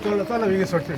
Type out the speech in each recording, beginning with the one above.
चल चल बेगीन सोडचे.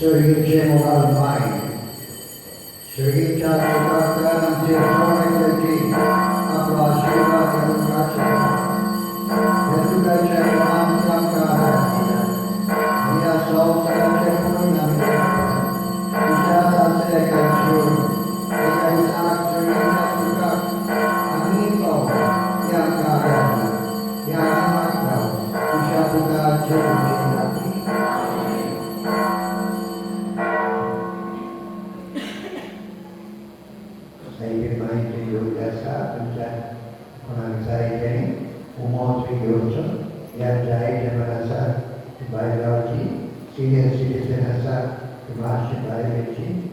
सर्गीचे मोगाळ माय, सर्गीच्या सुखांतल्यान आमचेर जण एकल्याचेर आपलो आशिर्वाद घालून राखता. ह्या तुकाच्या आमकां आदार दिला आनी ह्या संवसाराचे पुरून आमी तुज्या सासऱ्याक घेवन एका दिसाक सर्गीच्या सुखाक आमी पावो हे आमकां आदार दी. हे आमी मागता तुज्या पुता जेजूचे नांवान. सायबीण मांयचें योग्य आसा, तुमच्या कोणाक जाय तेणी उमो थंय घेवचो. ह्या जाय जेवण आसा ती भायर रावची. सिनियर सिटीजन आसा ती मातशी भायर येवची.